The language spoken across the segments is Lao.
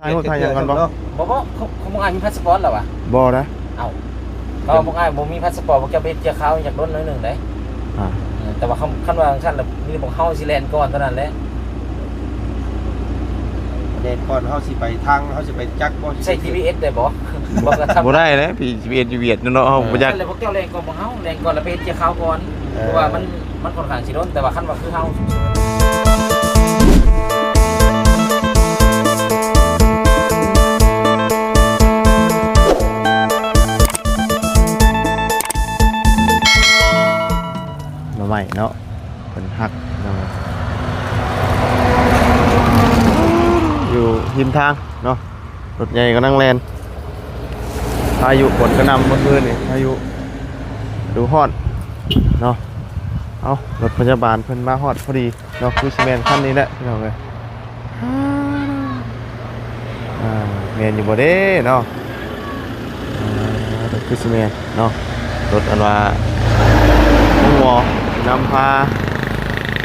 ຖ່າຍຮູບຖ່າຍຫຍັງກ່ອນບໍ່? ບໍ່ ບໍ່ ຂອງ ຂອງອ້າຍມີພາສປອດແລ້ວຫວາ? ບໍ່ນະ. ເອົ້າ ເຂົາບອກອ້າຍບໍ່ມີພາສປອດ ພວກເຈົ້າໄປເຮັດເຈັ້ຽຂາວຢາກດົນໜ້ອຍໜຶ່ງເດ້. ອ່າ ເອີ ແຕ່ວ່າຄັນ ຄັນວ່າຊັ້ນລະ ມີແຕ່ພວກເຮົາຊິແລ່ນກ່ອນເທົ່ານັ້ນແຫຼະ. ແລ່ນກ່ອນ ເຮົາຊິໄປທາງ ເຮົາຊິໄປຈັກບໍ່ ໃຊ້ຈີພີເອັສໄດ້ບໍ່? ບໍ່ໄດ້ແຫຼະ ຈີພີເອັສຢູ່ຫວຽດເນາະ ເຮົາບໍ່ຈັກ. ເອີ ຊັ້ນລະພວກເຈົ້າແລ່ນກ່ອນຂອງເຮົາ ແລ່ນກ່ອນລະໄປເຮັດເຈັ້ຽຂາວກ່ອນ ເອີ ເພາະວ່າມັນ ມັນຂ້ອນຂ້າງຊິດົນ ແຕ່ວ່າຄັນວ່າຄືເຮົາ ໜໍ່ໄມ້ເນາະ ເພິ່ນຫັກເນາະ ຢູ່ຮິມທາງເນາະ ລົດໃຫຍ່ກຳລັງແລ່ນ ພາຍຸຝົນກະໜ່ຳເມື່ອຄືນນີ້ ພາຍຸ ລະດູຮ້ອນເນາະ. ເອົ້າ ລົດພະຍາບານເພິ່ນມາຮອດພໍດີເນາະ ຄືຊິແມ່ນຄັນນີ້ແຫຼະພີ່ນ້ອງເອີຍ. ອ່າ ແມ່ນຢູ່ບໍ່ເດ້ເນາະ? ອ່າ ຄືຊິແມ່ນເນາະ ລົດອັນວ່າໂຮງໝໍນຳພາ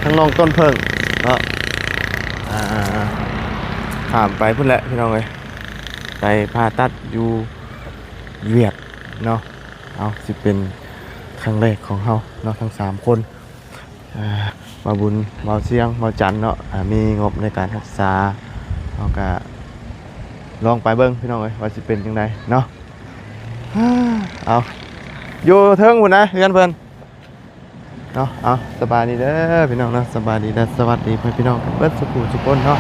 ທາງນ້ອງຕົ້ນເຜິ້ງເນາະ ອ່າ ຂ້າມໄປພຸ້ນແຫຼະພີ່ນ້ອງເອີຍ ໄປຜ່າຕັດຢູ່ຫວຽດເນາະ. ເອົາ ຊິເປັນຄັ້ງແລກຂອງເຮົາເນາະ ທັງສາມຄົນ ອ່າ ບ່າວບຸນ ບ່າວຊຽງ ບ່າວຈັນເນາະ ອ່າ ມີງົບໃນການຮັກສາ ເຮົາກະລອງໄປເບິ່ງພີ່ນ້ອງເອີຍ ວ່າຊິເປັນຈັ່ງໃດເນາະ. ເອົາ ຢູ່ເທິງພຸ້ນນະ ເຮືອນເພິ່ນເນາະ. ເອົາ ສະບາຍດີເດີພີ່ນ້ອງເນາະ ສະບາຍດີ ແລະ ສະຫວັດດີພໍ່ແມ່ພີ່ນ້ອງເບິດສູ່ຜູ້ສູ່ຄົນເນາະ.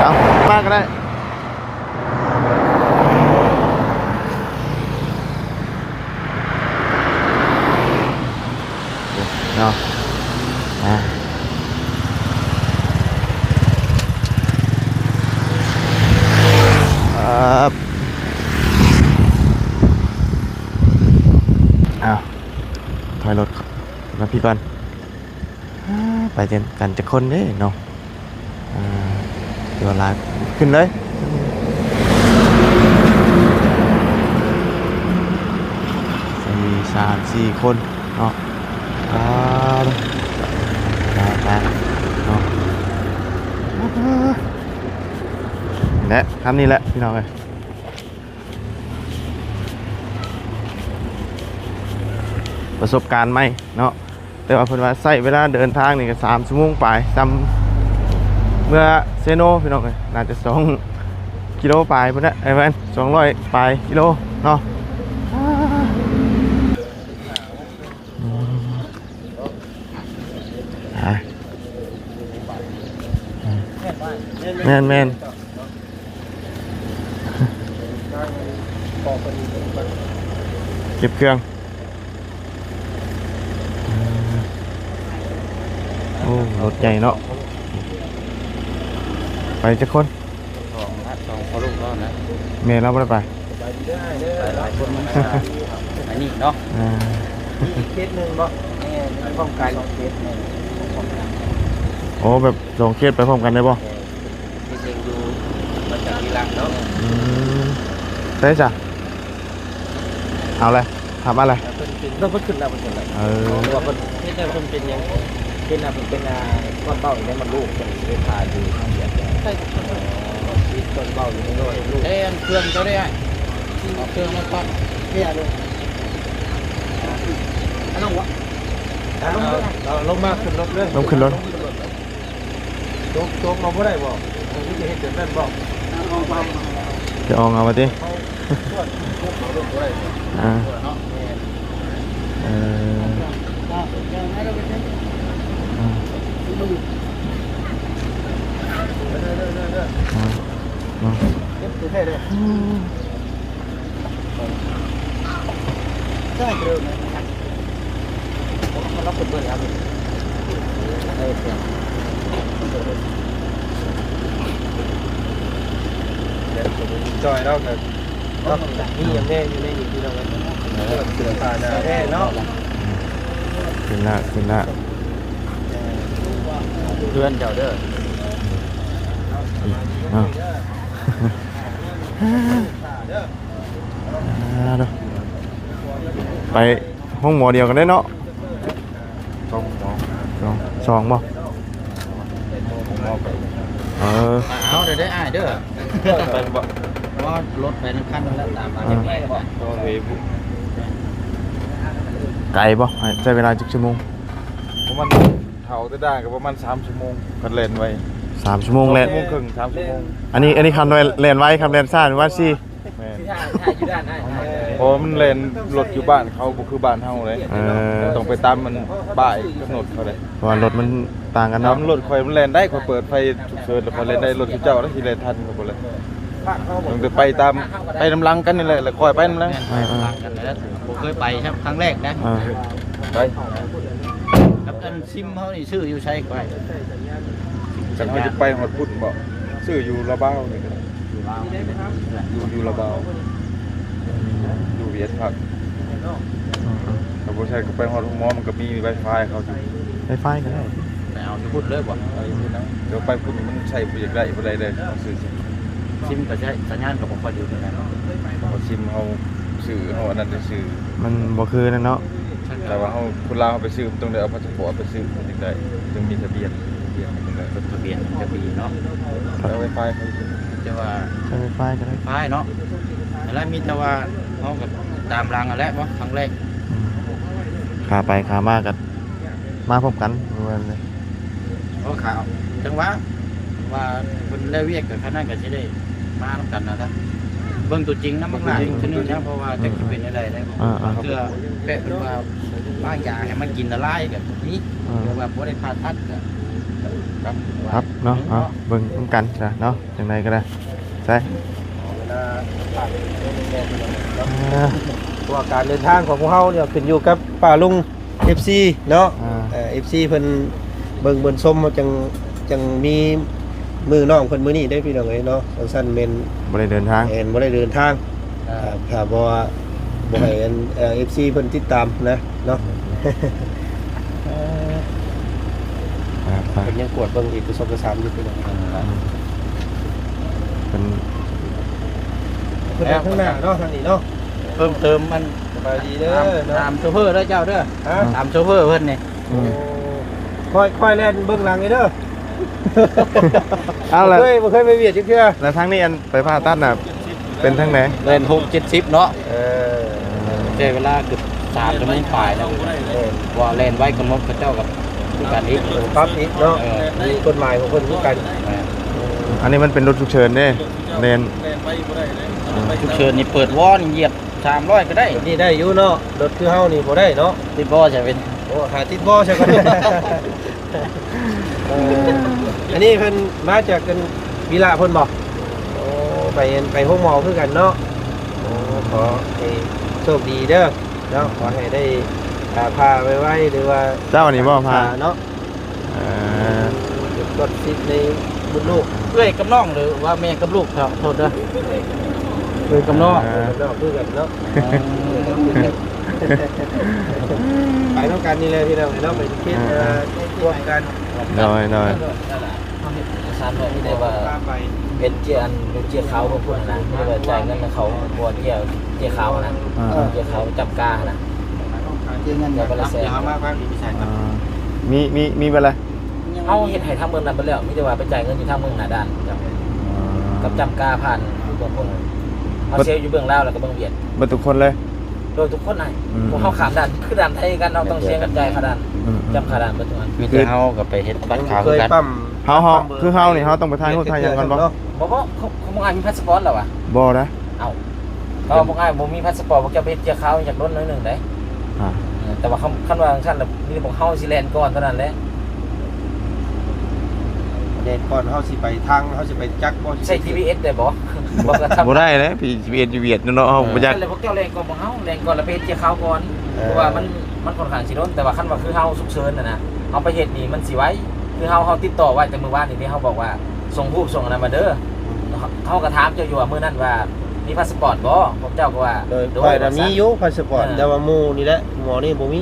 ເອົາ ມາກໍໄດ້ ເນາະ ອ່າ ເອີ ເອົາ ຖອຍລົດມາພີ້ກ່ອນ. ອ່າ ໄປກັນຈັກຄົນເດ້ເນາະ? ອ່າ ຖືວ່າຫຼາຍ ຂຶ້ນເລີຍ ສາມ ສີ່ຄົນເນາະ. ອ່າ ໄປໆ ເນາະ ແລະ ຄັນນີ້ແຫຼະພີ່ນ້ອງເອີຍ ປະສົບການໃໝ່ເນາະ. ແຕ່ວ່າເພິ່ນວ່າໃຊ້ເວລາເດີນທາງນີ້ກໍສາມຊົ່ວໂມງປາຍ ສ່ຳເມືອເຊໂນພີ່ນ້ອງເອີຍ ໜ້າຈະສອງກິໂລປາຍພຸ້ນແຫຼະ ເອີ ແມ່ນ ສອງຮ້ອຍປາຍກິໂລເນາະ. ອືມ ອ່າ ແມ່ນໆ ເກັບເຄື່ອງ. ໂອ້ ລົດໃຫຍ່ເນາະ ໄປຈັກຄົນ? ສອງ ສອງພໍ່ລູກເນາະ. ແມ່ລາວບໍ່ໄດ້ໄປ? ໄປຫຼາຍຄົນ ມັນກະອັນນີ້ເນາະ. ອ່າ ມີອີກເຄສໜຶ່ງບໍ່? ແມ່ນ ພ້ອມກັນ ສອງເຄສ. ໂອ້ ແບບສອງເຄສໄປພ້ອມກັນໄດ້ບໍ່? ເຄສໜຶ່ງຢູ່ ມາຈາກອີຣັກເນາະ. ອືມ ໃສຊະ? ເອົາເລີຍ ຖາມມາເລີຍ. ເພິ່ນເປັນ ເພິ່ນຂຶ້ນແລ້ວ ເພິ່ນຂຶ້ນແລ້ວ. ເອີ ເພາະວ່າເພິ່ນເຮັດໃຫ້ເພິ່ນເປັນຫຍັງ ເຮັດໃຫ້ເພິ່ນເປັນ ອ່າ ກ້ອນເບົາຢູ່ໃນມະດູກ ເພິ່ນໄດ້ຜ່າຢູ່ທາງເດືອນ. ໃຊ່ ກ້ອນເບົາຢູ່ໃນມະດູກ. ເອີ ອັນເຄື່ອງເຈົ້າໄດ້ອ້າຍ ເອົາເຄື່ອງມາກ່ອນ. ເອີ ເອົາລົງມາ ຂຶ້ນລົດເລີຍ ລົງຂຶ້ນລົດ. ໂຈກ ໂຈກເອົາບໍ່ໄດ້ບໍ່? ເອີ ມີແຕ່ເຮັດແບບນັ້ນບໍ່? ຈະອອງເອົາວ່າຕິ? ເຮົາ ໂຈກເອົາລົງບໍ່ໄດ້ບໍ່? ອ່າ ເນາະ. ເອີ ອ່າ ອ່າ ເນາະ. ເກັບຕົວແທ້ເດີ. ຈອຍລາວກໍ ເນາະ ມີຫຍັງແດ່ຢູ່ໃນນີ້ພີ່ນ້ອງເອີຍ. ເອີ ເສື້ອຜ້າໜ້າແທ້ເນາະ. ຂຶ້ນລະ ຂຶ້ນລະ. ເພື່ອນເຈົ້າເດີ. ເນາະ. ອ່າ ເນາະ ໄປໂຮງໝໍດຽວກັນໄດ້ເນາະ. ສອງ ສອງ ສອງ ສອງບໍ່? ເອີ ເອົາເດີ ໄດ້ອ້າຍເດີ. ໄປບໍ່? ບໍ່ ລົດໄປນຳຄັນນັ້ນແຫຼະ ຕາມມາ. ອ່າ ຈາກນີ້ກໍບໍ່ ໄກບໍ່? ໃຊ້ເວລາຈັກຊົ່ວໂມງ? ປະມານ ເທົ່າແຕ່ດ່ານກໍປະມານສາມຊົ່ວໂມງ ຄັນແລ່ນໄວ. ສາມຊົ່ວໂມງແລ່ນ ສອງຊົ່ວໂມງເຄິ່ງ ສາມຊົ່ວໂມງ. ອັນນີ້ ອັນນີ້ຄັນແລ່ນ ແລ່ນໄວ ຄັນແລ່ນຊ້າປະມານສີ່. ແມ່ນ ຖ້າ ຖ້າຢູ່ດ່ານ ໂອ້ ມັນແລ່ນ ລົດຢູ່ບ້ານເຂົາບໍ່ຄືບ້ານເຮົາເດ້. ເອີ ຕ້ອງໄປຕາມມັນປ້າຍກຳນົດເຂົາເດ້ ເພາະວ່າລົດມັນຕ່າງກັນເນາະ. ຕາມລົດຂ້ອຍມັນແລ່ນໄດ້ ຂ້ອຍເປີດໄຟສຸກເສີນແລ້ວຂ້ອຍແລ່ນໄດ້. ລົດເຂົາເຈົ້ານະ ຊິແລ່ນທັນເຂົາບໍ່ແລ້ວ. ຕ້ອງໄປຕາມ ໄປນຳຫຼັງກັນນີ້ແຫຼະ ແລ້ວຂ້ອຍໄປນຳຫຼັງ. ແມ່ນ ໄປນຳຫຼັງກັນແຫຼະ ບໍ່ເຄີຍໄປຊ້ຳ ຄັ້ງແລກນະ. ອ່າ ໄປ ກັບອັນຊິມເຮົານີ້ຊື້ຢູ່ໃສຂ້ອຍ? ຄັນເຮົາຈະໄປຮອດພຸ້ນບໍ່? ຊື້ຢູ່ລາວບາວນີ້ກໍໄດ້. ຢູ່ລາວ ຢູ່ ຢູ່ລາວບາວ ຢູ່ຫວຽດພັກ. ອືມ ຖ້າບໍ່ໃຊ້ກໍໄປຮອດໂຮງໝໍ ມັນກໍມີໄວຟາຍເຂົາຢູ່. ໄວຟາຍກໍໄດ້ ໄປເອົາຢູ່ພຸ້ນເລີຍບໍ່? ເອົາຢູ່ພຸ້ນນະ. ແຕ່ໄປພຸ້ນມັນໃຊ້ບໍ່ຢາກໄດ້ ບໍ່ໄດ້ເລີຍ ຊື້ຊິມ. ຊິມກໍໃຊ້ ສັນຍານກໍບໍ່ຄ່ອຍດີເທົ່າໃດເນາະ. ເພາະຊິມເຮົາຊື້ ເຮົາອັນນັ້ນຊື່ໆ ມັນບໍ່ຄືນັ້ນເນາະ. ແຕ່ວ່າເຮົາ ຄົນລາວເຮົາໄປຊື້ ມັນຕ້ອງໄດ້ເອົາພາສປອດໄປຊື້ ມັນຈຶ່ງໄດ້ ຈຶ່ງມີທະບຽນ ທະບຽນມັນຈຶ່ງໄດ້. ຈົດທະບຽນມັນຈະດີເນາະ. ແຕ່ໄວຟາຍເຂົາ ແຕ່ວ່າ ໃຊ້ໄວຟາຍກໍໄດ້ ໄວຟາຍເນາະ. ແລ້ວມີແຕ່ວ່າເຮົາກໍຕາມຫຼັງຫັ້ນແຫຼະເນາະ ຄັ້ງແລກ. ອືມ ຂາໄປຂາມາກໍມາພ້ອມກັນ ວ່າແນວໃດ. ໂອ້ ຂາ ຈັ່ງຫວະ ວ່າເພິ່ນແລວຽກກັນຂະໜາດນັ້ນກໍຊິໄດ້ມານຳກັນນະ. ເບິ່ງຕົວຈິງນຳບັກຫຼາອີກເທື່ອໜຶ່ງນະ ເພາະວ່າຈັກຊິເປັນແນວໃດໄດ໋. ອ່າໆ ເທື່ອແປະເພິ່ນວ່າວາງຢາໃຫ້ມັນກິນລະລາຍກໍມີ ອ່າ ແຕ່ວ່າບໍ່ໄດ້ຜ່າຕັດກໍ ຄັບເນາະ. ເອົາ ເບິ່ງນຳກັນຊະເນາະ ຈັ່ງໃດກໍໄດ້. ໃສ ເວລາຜ່ານໄປເນາະ ອ່າ ເພາະວ່າການເດີນທາງຂອງພວກເຮົານີ້ຂຶ້ນຢູ່ກັບປ້າລຸງ ເອັຟຊີເນາະ. ອ່າ ເອີ ເອັຟຊີເພິ່ນເບິ່ງເພິ່ນຊົມ ເຮົາຈັ່ງ ຈັ່ງມີມື້ນ້ອງເພິ່ນມື້ນີ້ເດ້ພີ່ນ້ອງເອີຍເນາະ. ຈັ່ງຊັ້ນແມ່ນບໍ່ໄດ້ເດີນທາງ ແມ່ນບໍ່ໄດ້ເດີນທາງ. ອ່າ ຖ້າບໍ່ ບໍ່ໃຫ້ອັນ ເອີ ເອັຟຊີເພິ່ນຕິດຕາມນະເນາະ. ອ່າ ເພິ່ນຍັງກວດເບິ່ງເອກະສອນເອກະສານຢູ່ພີ່ນ້ອງ. ເພິ່ນ ເພິ່ນໄປທາງໜ້າເນາະ ທາງນີ້ເນາະ. ເພີ່ມເຕີມມັນ ສະບາຍດີເດີ ຕາມ ເນາະ ຕາມໂຊເຟີເດີເຈົ້າເດີ. ຮະ ຕາມໂຊເຟີເພິ່ນນີ້. ອືມ ໂອ້ ຄ່ອຍ ຄ່ອຍແລ່ນເບິ່ງຫຼັງນີ້ເດີ. ເອົາລະ ບໍ່ເຄີຍ ບໍ່ເຄີຍໄປຫວຽດຈັກເທື່ອ. ແລ້ວທາງນີ້ອັນໄປຜ່າຕັດນະ ເປັນທາງໃດ? ແລ່ນຫົກເຈັດສິບເນາະ. ເອີ ໃຊ້ເວລາເກືອບສາມຊົ່ວໂມງປາຍແລ້ວ. ເອີ ວ່າແລ່ນໄວກຳນົດເຂົາເຈົ້າກໍຄືກັນອີກ ປັບອີກເນາະ. ເອີ ມີກົດໝາຍຂອງເພິ່ນຄືກັນ. ແມ່ນ ອັນນີ້ມັນເປັນລົດສຸກເສີນເດ້ ແລ່ນ ແລ່ນໄວບໍ່ໄດ້ເດ້. ເອີ ສຸກເສີນນີ້ເປີດວໍນີ້ຢຽບສາມຮ້ອຍກໍໄດ້. ນີ້ໄດ້ຢູ່ເນາະ ລົດຄືເຮົານີ້ບໍ່ໄດ້ເນາະ. ຕິດບໍ່ຈະເປັນ ໂອ້ ຫາຕິດບໍ່ຊະກ່ອນ. ເອີ ອັນນີ້ເພິ່ນມາຈາກກັນວິລະພຸ້ນບໍ່? ໂອ້ ໄປ ໄປໂຮງໝໍຄືກັນເນາະ. ໂອ້ ຂໍໃຫ້ໂຊກດີເດີເນາະ ຂໍໃຫ້ໄດ້ ອ່າ ຜ່າໄວໆ ຫຼືວ່າ ເຈົ້ານີ້ບໍ່ຜ່າເນາະ. ເອີ ກວດຊິດໃນມົດລູກ. ເອື້ອຍກັບນ້ອງ ຫຼືວ່າແມ່ກັບລູກ? ຂໍໂທດເດີ ເອື້ອຍກັບນ້ອງ. ເອີ ເອື້ອຍກັບນ້ອງຄືກັນເນາະ. ໄປນຳກັນນີ້ແຫຼະພີ່ນ້ອງເນາະ ໄປເຮັດ ເອີ ເອີ ເອີ ຮ່ວມກັນ. ໂດຍ ໂດຍ ເຮົາເຮັດເອກະສານແບບນີ້ໄດ້ວ່າ ເຮັດເຈ້ຍ ອັນເຈ້ຍຂາວເບິ່ງພຸ້ນນະ ແບບວ່າຈ່າຍເງິນໃຫ້ເຂົາ ບໍ່ເຈ້ຍ ເຈ້ຍຂາວຫັ້ນນະ. ອ່າ ເຈ້ຍຂາວຈຳກາຫັ້ນນະ ເຈົ້າເງິນ ເຈົ້າໄປລະແສນ. ອ່າ ມີ ມີ ມີເບິດລະ? ເຮົາເຮັດໃຫ້ທາງເມືອງນັ້ນເບິດແລ້ວ ມີແຕ່ວ່າໄປຈ່າຍເງິນຢູ່ທາງເມືອງໜ້າດ່ານ ອ່າ ກັບຈຳກາຜ່ານຢູ່ເບື້ອງພຸ້ນ. ເຮົາເຊວຢູ່ເບື້ອງລາວ ແລ້ວກໍເບື້ອງຫວຽດ ເບິດທຸກຄົນເລີຍ. ໂດຍ ທຸກຄົນນະ. ອືມ ພວກເຮົາຂ້າມດ່ານ ຄືດ່ານໄທກັນ ເຮົາຕ້ອງເສຍເງິນຈ່າຍຄ່າດ່ານ. ອືມ ຈຳຄ່າດ່ານເບິດທຸກອັນ. ມີແຕ່ເຮົາກໍໄປເຮັດບັດຂາວຄືກັນ. ເຮົາ ເຮົາ ຄືເຮົານີ້ ເຮົາຕ້ອງໄປຖ່າຍຮູບຖ່າຍຫຍັງກ່ອນບໍ່? ບໍ່ ບໍ່ ຂອງ ຂອງອ້າຍມີພາສປອດແລ້ວຫວາ? ບໍ່ນະ. ເອົ້າ ເພາະວ່າພວກອ້າຍບໍ່ມີພາສປອດ ພວກເຈົ້າໄປເຮັດເຈ້ຍຂາວຢາກດົນໜ້ອຍໜຶ່ງເດ້. ອ່າ ເອີ ແຕ່ວ່າຄັນ ຄັນວ່າຈັ່ງຊັ້ນລະ ມີແຕ່ພວກເຮົາຊິແລ່ນກ່ອນເທົ່ານັ້ນແຫຼະ. ແລ່ນກ່ອນ ເຮົາຊິໄປທາງ ເຮົາຊິໄປຈັກບໍ່ ໃຊ້ ຈີພີເອສ ໄດ້ບໍ່? ບໍ່ໄດ້ແຫຼະ ພີພີເອສ ຢູ່ຫວຽດເນາະ ເຮົາບໍ່ຈັກ. ແລ້ວພວກເຈົ້າແລ່ນກ່ອນພວກເຮົາ ແລ່ນກ່ອນແລ້ວໄປເຮັດເຈ້ຍຂາວກ່ອນ. ເອີ ເພາະວ່າມັນ ມັນຂ້ອນຂ້າງຊິດົນ ແຕ່ວ່າຄັນວ່າຄືເຮົາສຸກເສີນຫັ້ນນະ ເຮົາໄປເຮັດນີ້ມັນຊິໄວ. ຄືເຮົາ ເຮົາຕິດຕໍ່ໄວ້ແຕ່ມື້ວານນີ້ທີ່ເຮົາບອກວ່າ ສົ່ງຮູບສົ່ງອັນນັ້ນມາເດີ ເຮົາກໍຖາມເຈົ້າຢູ່ວ່າມື້ນັ້ນວ່າມີພາສປອດບໍ່? ພວກເຈົ້າກໍວ່າ ໂດຍ ໂດຍ ຂ້ອຍນະມີຢູ່ພາສປອດ ເອີ ແຕ່ວ່າໝູ່ນີ້ແຫຼະ ໝໍນີ້ບໍ່ມີ.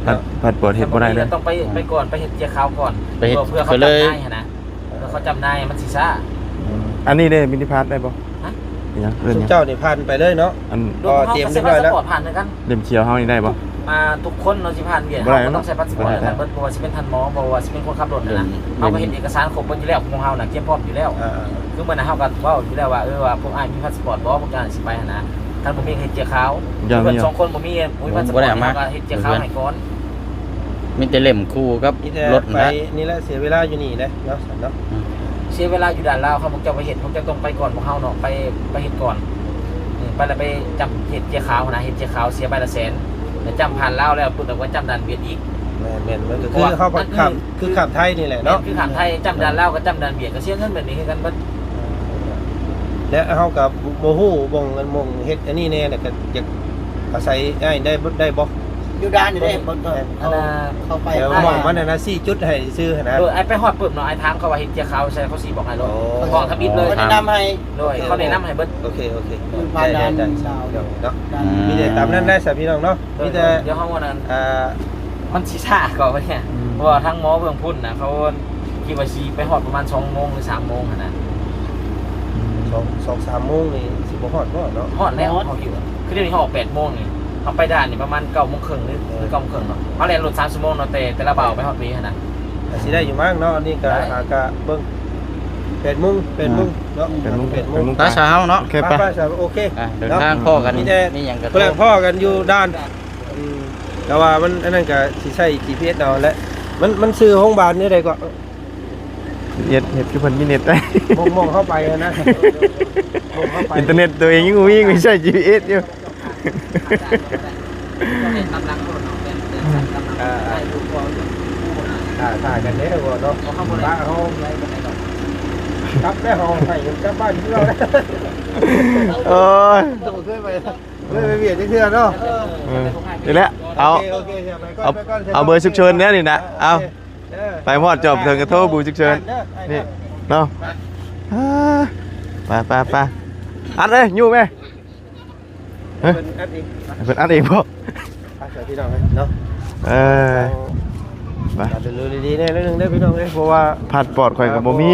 ພາສ ພາສປອດເຮັດບໍ່ໄດ້ເລີຍ ຕ້ອງໄປ ໄປກ່ອນ ໄປເຮັດເຈ້ຍຂາວກ່ອນ ໄປເຮັດ ເພື່ອ ເພື່ອເຂົາຈຳນາຍຫັ້ນນະ ເພື່ອເຂົາຈຳນາຍມັນຊິຊ້າ. ອືມ ອັນນີ້ເດ້ ມິນິພາສໄດ້ບໍ່? ຮະ? ອີຫຍັງ ເອີ້ນຫຍັງ? ເຈົ້ານີ້ຜ່ານໄປເລີຍເນາະ. ອັນ ກໍຕຽມຮຽບຮ້ອຍແລ້ວ ພາສປອດຜ່ານຄືກັນ. ເຫຼັ້ມຂຽວເຮົານີ້ໄດ້ບໍ່? ມາທຸກຄົນເນາະ ຊິຜ່ານວຽດ ບໍ່ໄດ້ ເຮົາກໍຕ້ອງໃຊ້ພາສປອດ ບໍ່ໄດ້ ກັນເບິດ ບໍ່ວ່າຊິເປັນທ່ານໝໍ ບໍ່ວ່າຊິເປັນຄົນຂັບລົດຫັ້ນນະ ເຮົາກໍເຮັດເອກະສານຄົບເບິດຢູ່ແລ້ວ ຂອງເຮົານະກຽມພ້ອມຢູ່ແລ້ວ ຄືມື້ນັ້ນເຮົາກໍເວົ້າຢູ່ແລ້ວວ່າ ເອີ ວ່າພວກອ້າຍມີພາສປອດບໍ່ ພວກເຈົ້າຊິໄປຫັ້ນນະ ຄັນບໍ່ມີກໍເຮັດເຈ້ຍຂາວ ເພິ່ນສອງຄົນບໍ່ມີ ບໍ່ມີພາສປອດ ເຮົາກໍເຮັດເຈ້ຍຂາວໃຫ້ກ່ອນ ມີແຕ່ເຫຼັ້ມຄູ່ກັບລົດ ໄປນີ້ແຫຼະ ເສຍເວລາຢູ່ນີ້ແຫຼະເນາະ ເນາະ ເສຍເວລາຢູ່ດ່ານລາວ ຄັນພວກເຈົ້າໄປເຮັດ ພວກເຈົ້າຕ້ອງໄປກ່ອນພວກເຮົາເນາະ ໄປ ໄປເຮັດກ່ອນ ໄປແລ້ວໄປຈ້ຳເຮັດເຈ້ຍຂາວຫັ້ນນະ ເຮັດເຈ້ຍຂາວເສຍໃບລະແສນ ແລ້ວຈ້ຳຜ່ານລາວແລ້ວປຶບ ແລ້ວກໍຈ້ຳດ່ານຫວຽດອີກ ແມ່ນໆ ມັນກໍຄືເຮົາຂ້າມ ຄືຂ້າມໄທນີ້ແຫຼະເນາະ ຄືຂ້າມໄທ ຈ້ຳດ່ານລາວກັບຈ້ຳດ່ານຫວຽດ ກໍເສຍເງິນແບບນີ້ຄືກັນເບິດ ແລ້ວເຮົາກໍບໍ່ຮູ້ບ່ອນ ໝ່ອງເຮັດອັນນີ້ແດ່ ແລ້ວກໍຢາກອາໄສອ້າຍໄດ້ ໄດ້ບໍ່? ຢູ່ດ່ານນີ້ເດ້ ບ່ອນເຂົ້າ ເຂົ້າໄປ ໝ່ອງມັນຫັ້ນນະ ຊີ້ຈຸດໃຫ້ຊື່ຫັ້ນນະ ເອີ ອ້າຍໄປຮອດປຶບເນາະ ອ້າຍຖາມເຂົາວ່າເຮັດເຈ້ຍຂາວໃສ ເຂົາຊິບອກໃຫ້ໂລດ ເຂົາກໍທຳອິດເລີຍ ແນະນຳໃຫ້ ໂດຍ ເຂົາແນະນຳໃຫ້ເບິດ ໂອເຄ ໂອເຄ ໄດ້ໆ ເນາະ ມີແຕ່ຕາມນັ້ນໄດ້ຊະພີ່ນ້ອງເນາະ ມີແຕ່ ດຽວເຮົາອັນນັ້ນ ອ່າ ມັນຊິຊ້າກວ່າເນຍ ເພາະວ່າທາງໝໍເບື້ອງພຸ້ນນະ ເຂົາຄິດວ່າຊິໄປຮອດປະມານສອງໂມງ ຫຼື ສາມໂມງຫັ້ນນະ ສອງ ສອງສາມໂມງນີ້ຊິບໍ່ຮອດບໍ່ເນາະ? ຮອດແລ້ວ ຮອດ ເຮົາຄິດວ່າ ຄືດຽວນີ້ເຮົາອອກແປດໂມງນີ້ ເຮົາໄປດ່ານນີ້ປະມານເກົ້າໂມງເຄິ່ງ ຫຼື ເກົ້າໂມງເຄິ່ງເນາະ ເຮົາແລ່ນລົດສາມຊົ່ວໂມງເນາະ ແຕ່ ແຕ່ລະບ່າວໄປຮອດພີ້ຫັ້ນນະ ກໍຊິໄດ້ຢູ່ມັ້ງເນາະ ອັນນີ້ກໍ ກໍເບິ່ງ ແປດໂມງ ແປດໂມງເນາະ ແປດໂມງ ແປດໂມງ ໄປຊະເຮົາເນາະ ໂອເຄ ໄປ ໄປຊະ ໂອເຄ ອ່າ ເດີນທາງພໍ້ກັນ ມີຫຍັງກໍພໍ້ກັນຢູ່ດ່ານ ອືມ ແຕ່ວ່າມັນ ອັນນັ້ນກໍຊິໃຊ້ຈີພີເອັສເອົາແຫຼະ ມັນ ມັນຊື່ໂຮງບານແນວໃດກໍ ເຮັດ ເຮັດຄືເພິ່ນມີເນັດໄດ້ ໝ່ອງ ໝ່ອງເຮົາໄປຫັ້ນນະ ໝ່ອງເຮົາໄປ ອິນເຕີເນັດຕົວເອງຍັງບໍ່ມີ ມີໃຊ້ຈີພີເອັສຢູ່ ເອີ ຖ້າ ຖ້າກັນເດ້ເນາະ ເຮົາ ກັບແລ້ວເຮົາໃຫ້ກັບບ້ານຄືເກົ່າ ໂອ້ຍ ບໍ່ເຄີຍໄປ ບໍ່ເຄີຍໄປຫວຽດຈັກເທື່ອເນາະ ເອີ ນີ້ແຫຼະ ເອົາ ໂອເຄ ໂອເຄ ເອົາ ເອົາເບີສຸກເສີນແນວນີ້ນະ ເອົາ ໄປຮອດຈອບເຖິງກະໂທເບີສຸກເສີນ ນີ້ເນາະ ອ່າ ໄປ ໄປ ໄປ ອັດເອີຍ ຢູ່ແມ່ ເອີ ເພິ່ນອັດເອງ ເພິ່ນອັດເອງບໍ່ ໄປ ພີ່ນ້ອງເອີຍເນາະ ເອີ ໄປ ເອົາ ເອົາດີໆແດ່ໜ້ອຍໜຶ່ງເດີພີ່ນ້ອງເອີຍ ເພາະວ່າພາສປອດຂ້ອຍກໍບໍ່ມີ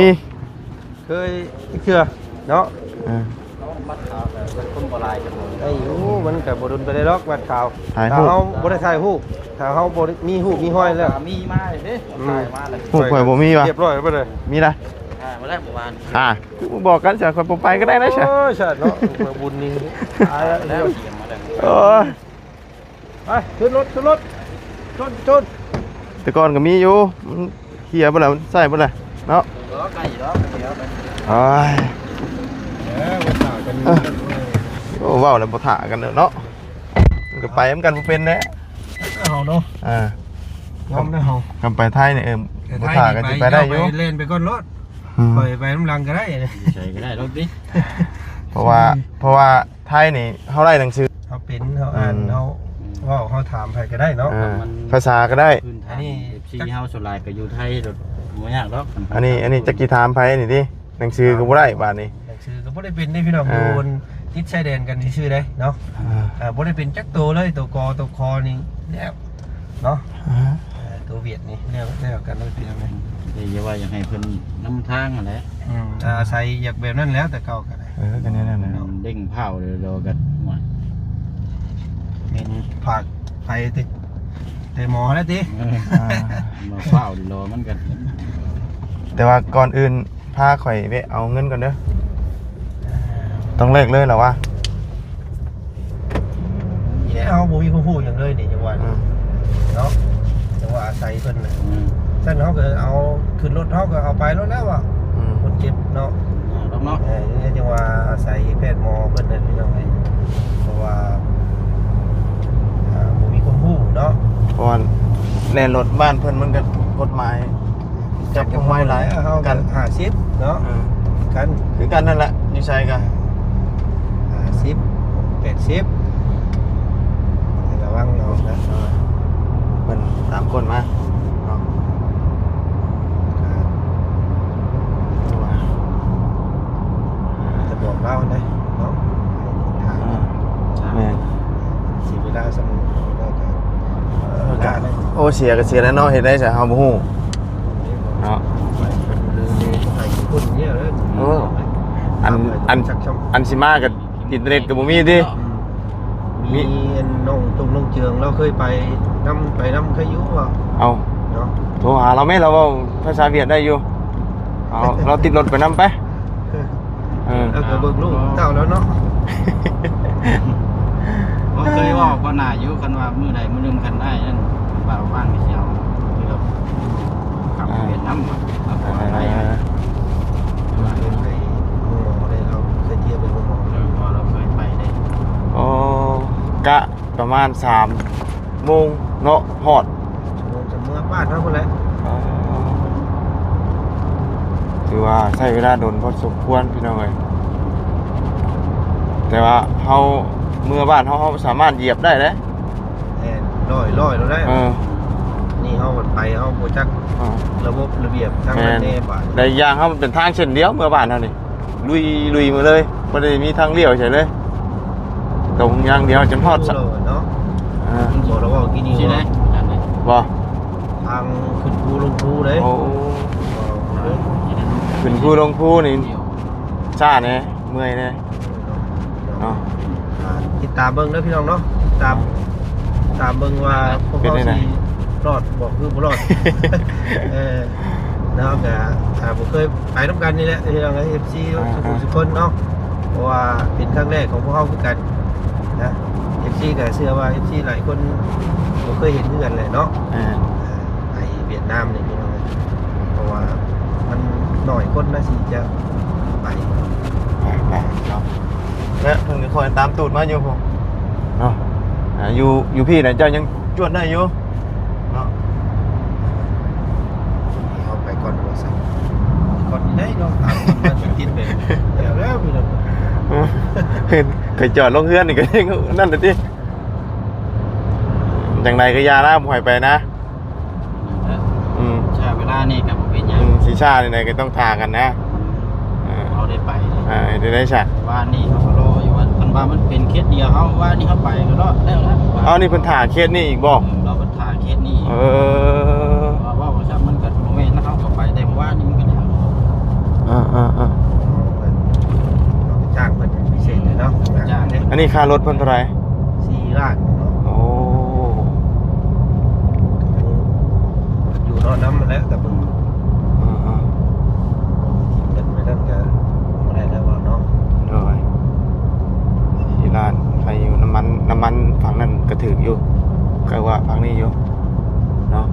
ເຄີຍຈັກເທື່ອເນາະ ເອີ ໄດ້ຢູ່ ມັນກໍບໍ່ດົນປານໃດດອກ ວັດຂາວ ຖ້າເຮົາບໍ່ໄດ້ຖ່າຍຮູບ ຖ້າເຮົາບໍ່ໄດ້ມີຮູບມີຮອຍແລ້ວ ມີມາເດ້ ອືມ ຖ່າຍມາແລ້ວ ຮູບຂ້ອຍບໍ່ມີຫວາ ຮຽບຮ້ອຍເບິດເລີຍ ມີນະ ຖ່າຍມາແລ້ວເມື່ອວານ ອ່າ ບອກກັນຊະ ຂ້ອຍບໍ່ໄປກໍໄດ້ນະຊະ ໂອ້ຍ ຊະເນາະ ບຸນນີ້ ຕາຍແລ້ວ ໂອ້ຍ ໄປ ຂຶ້ນລົດ ຂຶ້ນລົດ ຊົນ ຊົນ ແຕ່ກ່ອນກໍມີຢູ່ ມັນເຄຍເບິດແລ້ວ ມັນໃຊ້ເບິດແລ້ວເນາະ ໂອ້ຍ ເອີ ບໍ່ຖ້າກັນ ເອີ ໂອ້ ເວົ້າແລ້ວບໍ່ຖ້າກັນເນາະ ມັນກໍໄປນຳກັນບໍ່ເປັນແຫຼະ ເຮົາເນາະ ອ່າ ຍອມແລ້ວເຮົາ ຄັນໄປໄທນີ້ ເອີ ບໍ່ຖ້າກັນຊິໄປໄດ້ຢູ່ ເຈົ້າໄປແລ່ນໄປກ່ອນໂລດ ອືມ ຂ້ອຍໄປນຳຫຼັງກໍໄດ້ ໃສກໍໄດ້ໂລດຕິ ເພາະວ່າ ເພາະວ່າ ໄທນີ້ເຮົາໄດ້ໜັງສື ເຮົາເປັນ ເຮົາອ່ານ ອືມ ເຮົາເວົ້າ ເຮົາຖາມໃຜກໍໄດ້ເນາະ ເອີ ມັນພາສາກໍໄດ້ ພື້ນຖານ ອັນນີ້ ເອັຟຊີ ເຮົາສ່ວນຫຼາຍກໍຢູ່ໄທ ບໍ່ຍາກດອກ ອັນນີ້ ອັນນີ້ຈັກຊິຖາມໃຜນີ້ຕິ ໜັງສືກໍບໍ່ໄດ້ບາດນີ້ ໜັງສືກໍບໍ່ໄດ້ເປັນເດ້ພີ່ນ້ອງ ເອີ ຢູ່ຕິດຊາຍແດນກັນຊື່ໆເດ້ເນາະ ເອີ ເອີ ບໍ່ໄດ້ເປັນຈັກໂຕເລີຍ ໂຕ ກ ໂຕ ຄ ນີ້ແລ້ວເນາະ ເອີ ເອີ ໂຕຫວຽດນີ້ແລ້ວ ແລ້ວກັນເລີຍພີ່ນ້ອງເອີຍ ແຕ່ຢ່າວ່າຢາກໃຫ້ເພິ່ນນຳທາງຫັ້ນແຫຼະ ອືມ ອາໄສຢາກແບບນັ້ນແຫຼະ ແຕ່ເກົ່າກໍໄດ້ ເອີ ກໍແນວນັ້ນແຫຼະ ເລັ່ງພ້າວເດີ ກໍ ໂອ້ຍ ແມ່ນຝາກໄປແຕ່ ແຕ່ໝໍແລ້ວຕິ ເອີ ອ່າ ມາພ້າວເດີ ມັນກໍ ແຕ່ວ່າກ່ອນອື່ນ ພາຂ້ອຍແວະເອົາເງິນກ່ອນເດີ ຕ້ອງແລກເລີຍລະວະ ນີ້ແຫຼະ ເຮົາບໍ່ມີຄວາມຮູ້ຫຍັງເລີຍນີ້ ຈັ່ງວ່າ ອືມ ເນາະ ຈັ່ງວ່າອາໄສເພິ່ນນະ ອືມ ຊັ້ນເຮົາກໍເອົາຂຶ້ນລົດ ເຮົາກໍເອົາໄປໂລດແລ້ວວ່າ ອືມ ຄົນເຈັບເນາະ ເນາະ ເອີ ຈັ່ງວ່າອາໄສແພດໝໍເພິ່ນນັ້ນ ພີ່ນ້ອງເອີຍ ເພາະວ່າ ອ່າ ບໍ່ມີຄວາມຮູ້ເນາະ ເພາະວ່າແລ່ນລົດບ້ານເພິ່ນມັນກໍກົດໝາຍ ຈັບກັບຫ້ອຍຫຼາຍ ເຮົາກັນ ຫ້າສິບເນາະ ເອີ ຄືກັນ ຄືກັນນັ້ນແຫຼະ ຢູ່ໃສກະຫ້າສິບ ແປດສິບ ແຕ່ລະວັງເອົານະ ເອີ ເພິ່ນຕາມກົ້ນມາເນາະ ກໍ ຈະບອກລາວໄດ້ເນາະ ຖ້າ ເອີ ແມ່ນ ເສຍເວລາສ່ຳນີ້ ເອີ ໂອ້ ເສຍກໍເສຍແລ້ວເນາະ ເຮັດໄດ້ຊະ ເຮົາບໍ່ຮູ້ເນາະ ໂອ້ ອັນ ອັນ ອັນຊິມາກໍອິນເຕີເນັດກໍບໍ່ມີຕິ ອືມ ມີ ມີອັນນ້ອງຕົງນ້ອງເຈືອງ ລາວເຄີຍໄປນຳ ໄປນຳເຄີຍຢູ່ບໍ່? ເອົ້າ ເນາະ ໂທຫາລາວແມ້ ລາວເວົ້າພາສາຫວຽດໄດ້ຢູ່. ເອົາ ລາວຕິດລົດໄປນຳໄປ. ເອີ ເອີ ລາວກໍເບິ່ງລູກເຕົ້າແລ້ວເນາະ. ບໍ່ເຄີຍເວົ້າກ່ອນໜ້າຢູ່ ຄັນວ່າມື້ໃດມື້ໜຶ່ງ ຄັນອ້າຍນັ້ນວ່າວ່າງຊິເອົາ ຄືລາວ ກັບ ອ່າ ຫວຽດນາມ ລາວກໍວ່າໄດ້ ເອີ ວ່າເພິ່ນໄປໂຮງໝໍເດ້ ລາວເຄີຍທ່ຽວໄປໂຮງໝໍ ເອີ ເພາະວ່າລາວເຄີຍໄປເດ້. ອໍ ກະປະມານສາມໂມງເນາະ ຮອດ ໂມງຈະເມືອບ້ານເຮົາພຸ້ນແຫຼະ. ອໍ ຖືວ່າໃຊ້ເວລາດົນພໍສົມຄວນພີ່ນ້ອງເອີຍ ແຕ່ວ່າເຮົາເມືອບ້ານເຮົາ ເຮົາສາມາດຢຽບໄດ້ເດ້. ແມ່ນ ຮ້ອຍ ຮ້ອຍໂລດໄດ້. ເອີ ນີ້ເຮົາໄປ ເຮົາບໍ່ຈັກ ເອີ ລະບົບລະບຽບທາງນັ້ນແດ່. ບາດ ແລະອີກຢ່າງເຮົາມັນເປັນທາງເສັ້ນດຽວເມືອບ້ານເຮົານີ້ ລຸຍ ລຸຍມາເລີຍ ບໍ່ໄດ້ມີທາງລ້ຽວໃສເລີຍ ຕົງຢ່າງດຽວຈົນຮອດ ເນາະ. ເອີ ບໍ່ລະເວົ້າກີ້ນີ້ ຊິໄດ້ ບໍ່ ທາງຂຶ້ນພູລົງພູເດ້. ໂອ້ ເອີ ຂຶ້ນພູລົງພູນີ້ຊ້າແດ່ ເມື່ອຍແດ່. ເນາະ ເນາະ ອ່າ ຕິດຕາມເບິ່ງເດີພີ່ນ້ອງເນາະ ຕິດຕາມ ຕິດຕາມເບິ່ງວ່າພວກເຮົາຊິລອດບໍ່ ຄືບໍ່ລອດ. ເອີ ເນາະ ກະ ອ່າ ບໍ່ເຄີຍໄປນຳກັນນີ້ແຫຼະພີ່ນ້ອງເອີຍ ເອັຟຊີ ອ່າ ທຸກໆຄົນເນາະ ເພາະວ່າເປັນຄັ້ງແລກຂອງພວກເຮົາຄືກັນນະ ເອັຟຊີ ກະເຊື່ອວ່າເອັຟຊີຫຼາຍຄົນບໍ່ເຄີຍເຫັນຄືກັນແຫຼະເນາະ. ອ່າ ໄປຫວຽດນາມນີ້ພີ່ນ້ອງເອີຍ ເພາະວ່າມັນໜ້ອຍຄົນນະທີ່ຈະໄປ ໄປ ໄປເນາະ. ແລະເພິ່ນກໍຄອຍຕາມຕູດມາຢູ່ພຸ້ນເນາະ. ອ່າ ຢູ່ ຢູ່ພີ້ນະເຈົ້າຍັງຈວດໄດ້ຢູ່ເນາະ. ເຮົາໄປກ່ອນວ່າຊັ້ນ ກ່ອນໄດ້ເນາະ ຕາມຄົນມາຕິດໆໄປ ແລ້ວ ແລ້ວ ເຫັນເຂົາຈອດລົງເຮືອນນີ້ກໍຍັງນັ້ນແຫຼະຕິ. ຈັ່ງໃດກໍຢ່ານະ ບໍ່ໃຫ້ໄປນະ. ອືມ ຊ້າເວລານີ້ກໍບໍ່ເປັນຫຍັງ ອືມ ຊິຊ້າແນວໃດກໍຕ້ອງຖ້າກັນນະ. ເອີ ເຮົາໄດ້ໄປເດ້ ອ່າ ເຮັດໄດ້ຊະ ວານນີ້ເຮົາກໍລໍຢູ່ ວ່າ ຄັນວ່າມັນເປັນເຂດດຽວເຮົາ ວານນີ້ເຮົາໄປກໍລອດແລ້ວລະ. ເອົາ ນີ້ເພິ່ນຖ້າເຂດນີ້ອີກບໍ່? ເອີ ລາວເພິ່ນຖ້າເຂດນີ້. ເອີ ວ່າ ເວົ້າວ່າຊັ້ນມັນກໍບໍ່ແມ່ນນະ ເຮົາກໍໄປແຕ່ວານນີ້ມັນກໍຖ້າ. ເອີ ເອີ ເອີ ຈ້າງເພິ່ນພິເສດເລີຍເນາະ ຈ້າງເດ້. ອັນນີ້ຄ່າລົດເພິ່ນເທົ່າໃດ? ສີ່ລ້ານເນາະ. ໂອ້ ຢູ່ເນາະ ນຳຫັ້ນແຫຼະ ແຕ່ເບິ່ງ ອ່າໆ ເງິນໄປນັ້ນກໍບໍ່ໄດ້ແລ້ວເນາະ. ໂດຍ ສີ່ລ້ານ ໃຜຢູ່ ນ້ຳມັນ ນ້ຳມັນຝັ່ງນັ້ນກໍຖືກຢູ່ ໃກ້ກວ່າຝັ່ງນີ້ຢູ່ເນາະ.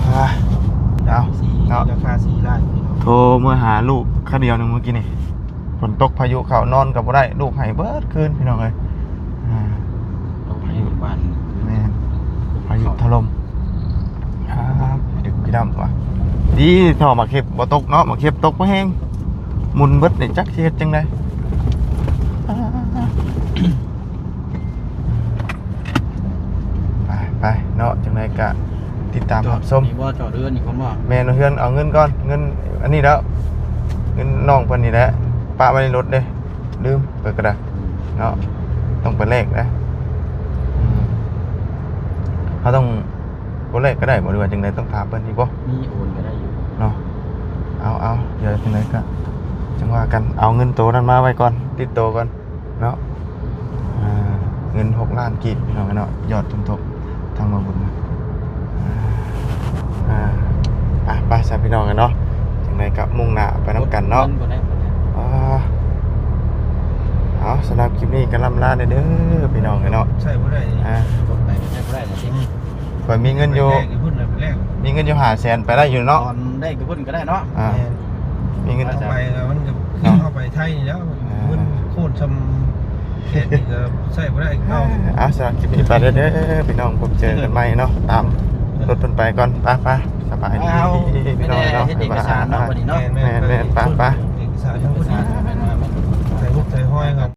ອ່າ ເອົາ ສີ່ ເນາະ ລາຄາສີ່ລ້ານ. ໂທເມືອຫາລູກຄາວດຽວໜຶ່ງມື້ກີ້ນີ້ ຝົນຕົກພາຍຸເຂົ້າ ນອນກໍບໍ່ໄດ້ ລູກໄຫ້ເບິດຄືນພີ່ນ້ອງເອີຍ. ອ່າ ຕົກໃຫ້ບ້ານ ແມ່ນ ພາຍຸຖະຫຼົ່ມ. ອ່າ ດຶກດີດຳວ່າ ດີທໍ່ໝາກເຫັບບໍ່ຕົກເນາະ ໝາກເຫັບຕົກບໍ່ແຮງ ໝຸນເບິດນີ້ ຈັກຊິເຮັດຈັ່ງໃດ. ອ່າ ໄປ ໄປເນາະ ຈັ່ງໃດກະຕິດຕາມຮັບຊົມ. ນີ້ບໍ່ ຈອດເຮືອນນີ້ຄົນບໍ່? ແມ່ນ ເຮືອນ ເອົາເງິນກ່ອນ ເງິນອັນນີ້ແລ້ວ ເງິນນ້ອງເພິ່ນນີ້ແຫຼະ ປະໄວ້ໃນລົດເດ້ ລືມ ເພິ່ນກໍໄດ້ເນາະ ຕ້ອງໄປແລກນະ. ອືມ ເຮົາຕ້ອງ ບໍ່ແລກກໍໄດ້ບໍ່ ຫຼືວ່າຈັ່ງໃດ ຕ້ອງຖາມເພິ່ນອີກບໍ່? ມີໂອນກໍໄດ້ຢູ່ເນາະ. ເອົາ ເອົາ ດຽວຈັ່ງໃດກໍຈັ່ງວ່າກັນ ເອົາເງິນໂຕນັ້ນມາໄວ້ກ່ອນ ຕິດໂຕກ່ອນເນາະ. ອ່າ ເງິນຫົກລ້ານກີບ ພີ່ນ້ອງເນາະ ຍອດສົມທົບທາງບ່າວບຸນ. ອ່າ ອ່າ ໄປ ໄປຊະພີ່ນ້ອງເນາະ ຈັ່ງໃດກໍມຸ່ງໜ້າໄປນຳກັນເນາະ. ອ່າ ເອົາ ສຳລັບຄລິບນີ້ກໍລ່ຳລາແດ່ເດີພີ່ນ້ອງເນາະ. ໃຊ້ບໍ່ໄດ້ ອ່າ ລົດໄປກໍໃຊ້ບໍ່ໄດ້ແລ້ວ. ຂ້ອຍມີເງິນຢູ່ ໄປແລກຢູ່ພຸ້ນນະ ໄປແລກ ມີເງິນຢູ່ຫ້າແສນ ໄປໄດ້ຢູ່ເນາະ. ຕອນແລກຢູ່ພຸ້ນກໍໄດ້ເນາະ. ອ່າ ແມ່ນ ມີເງິນ ເອົາໄປແລ້ວມັນກໍ ເອົາ ເອົາໄປໄທນີ້ແລ້ວ ອ່າ ເງິນໂຄດຊ່ຳແຂກນີ້ກໍໃຊ້ບໍ່ໄດ້ຄືເກົ່າ. ອ່າ ສຳລັບຄລິບນີ້ໄປເດີພີ່ນ້ອງ ພົບເຈີກັນໃໝ່ເນາະ ຕາມລົດເພິ່ນໄປກ່ອນ. ໄປໆ ສະບາຍດີ ເອົາ ພີ່ນ້ອງເນາະ ເຮັດເອກະສານເນາະ ບາຍບາຍ ບັດນີ້ເນາະ. ແມ່